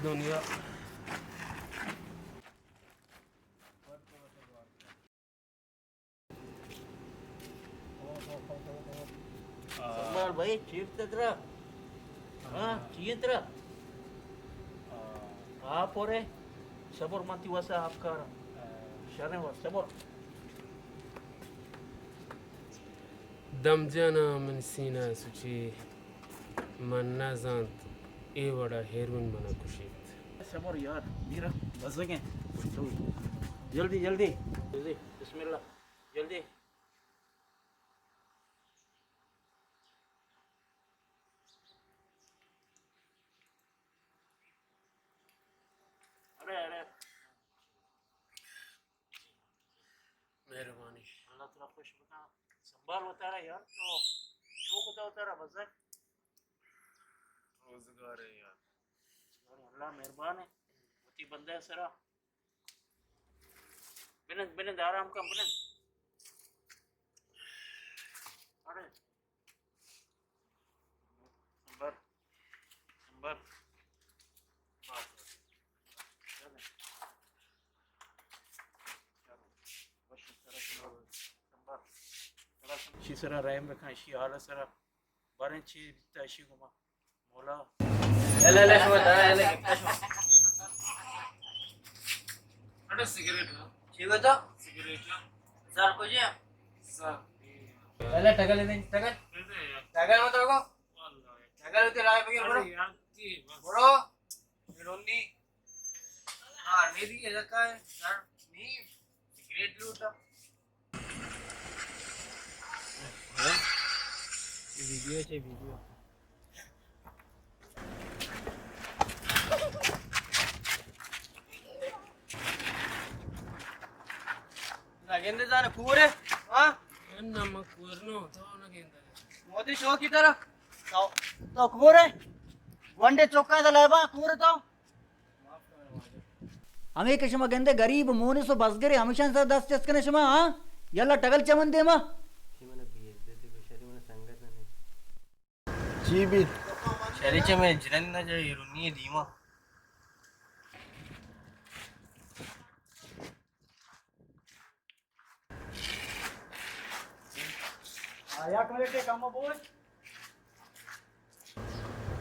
دنیا۔ سنبھال بھائی، چیر تترا۔ ہاں، چیئے ترا؟ آپ ہو رہے؟ صبر متی واسا آپ کا۔ شریں واسا صبر۔ دم جانا من سینہ سچی۔ من نہ زانت اے وڑا ہیروئن منا کشیت۔ صبر یار، میرا بزگیں۔ جلدی، جلدی۔ جلدی، بسم اللہ۔ جلدی۔ ارے، ارے۔ مہربانی۔ اللہ تعالیٰ خوش بکا۔ سنبھال وتارا یار، تو شوق ہوتا وتارا بزگ۔ روزگار ہے یار۔ اللہ مہربان ہے۔ وتی بندہ سرا۔ بنند، بنند، آرام کن، بنند۔ اڑے۔ سنبھال۔ سنبھال۔ بس۔ شی سرا رحم بکن، شی حال سرا۔ باریں چی بیتا شی گما۔ مولا۔ لے، لے، لے، شما دارا، لے، گپتا شما۔ اڑے سگریٹ نا۔ چی گوتا؟ سگریٹ نا۔ زر کجے؟ زر۔ لے، لے، ٹگل دے، ٹگل۔ ٹگل مت رکو۔ ٹگل ہوتے رائے بگیر، برو۔ برو۔ رونی۔ ہاں، نہیں دی، یہ لگا ہے، زر نہیں۔ سگریٹ لوٹا۔ ویڈیو چے ویڈیو۔ نہ گندے زانے کورے؟ ہاں؟ نہ، من کور نہ، تو نہ گندے۔ موتی شوقی ترا؟ تو، تو کورے؟ ونڈے چوکا دا لیبا کورے تو؟ ہمے کہ شما گندے گریب و مونس و بزگرے، ہمیشان سر دست چست کنے شما، ہاں؟ یلا ٹگل چمن دیما۔ چی بی؟ شری چہ میں جرن نہ جائے، رونی دیما۔ آ، یک منٹے کم بوش۔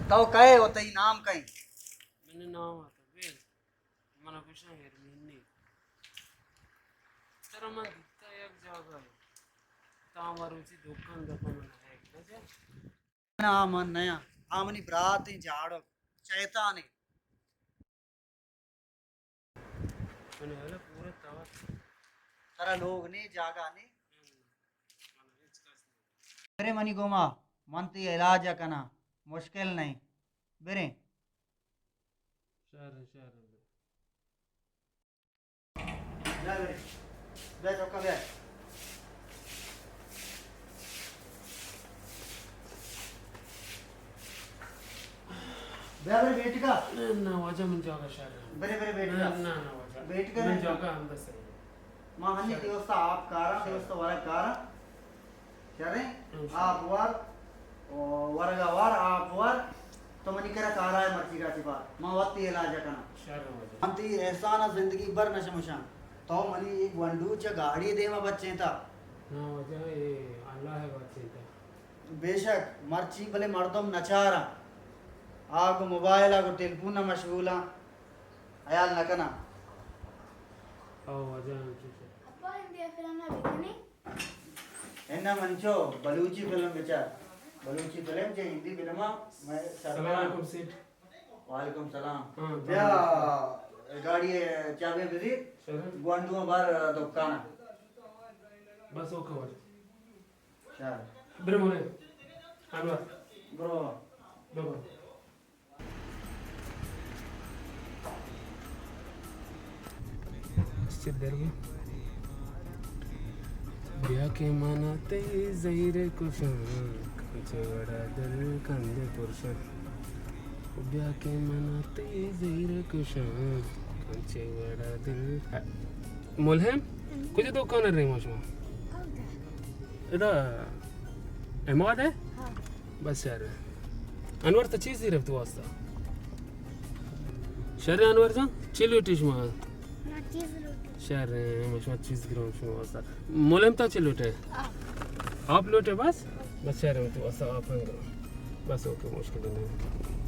تو کئے و تئی نام کئے؟ منی نام آتا بیل۔ من گوشاں ہیرمینی۔ ترا من دیتا یک جاگہ۔ تا مروچی دکان دپا من ہیک نہ جا۔ آ من نیاں، آ منی براتیں جاڑک، شیطانے۔ من حالا پورا توار۔ ترا لوگ نے، جاگہ نے۔ برے منی گوما، من تئی علاج کناں، مشکل نہیں۔ برے۔ شر، شر۔ بیا برے۔ بیا چکا بیا۔ بیا برے بیٹکا۔ نہ، نہ، واجہ من جاگہ شر۔ برے، برے بیٹکا۔ نہ، نہ، نہ، واجہ۔ بیٹکا من جاگہ ہم بس ہے۔ ما ہنی شر۔ دیوستا آپ کارا، شر۔ دیوستا ورگ کارا۔ شریں؟ انشاءاللہ۔ آپ وار، او، ورگا وار، آپ وار، تو منی کرا کارا ہے مرچی کا سپا۔ ما وقت علاج کنا۔ شر ہو جائے۔ من تی احسان زندگی بر نشمشان۔ تو منی ایک ونڈو چا گاڑی دیما بچیں تا۔ نہ واجہ، اے اللہ ہے بچیں تا۔ بے شک، مرچی بلے مردم نچاراں۔ آ گوں موبائل، آ گوں ٹیلیفون ء مشغولاں۔ خیال نہ کناں۔ او واجہ، انچو چے؟ ابا، ہندی فلم نہ بکنی؟ اناں منچو بلوچی فلم بچار۔ بلوچی فلم چہ ہندی فلم ء میں سلام علیکم سیٹھ۔ وعلیکم سلام۔ ہاں، بیا، گاڑی چابی بدی۔ شر۔ گوانڈو بار دکان۔ بس اوکے واجہ۔ شر۔ برے مورے۔ انور۔ برو۔ برو۔ چہ در بیا۔ بیا کہ من ء تئی زہیر کشاں، چہ وڑا دل کندے پرشاں۔ بیا کہ من ء تئی زہیر کشاں، چہ وڑا دل۔ ملہم، کجا دکان ء رہے ما شما؟ ادا عماد ہے؟ ہاں۔ بس یار۔ انور تو چیز دی رفت واسطہ۔ شر انور جان، چی لوٹی شما؟ شر، ما شما چیز گرون شما واسطہ. ملم تا چی لوٹے؟ آپ لوٹے بس؟ بس شر، تو واسطہ آپ ہم گرون. بس اوکے، مشکل نہیں.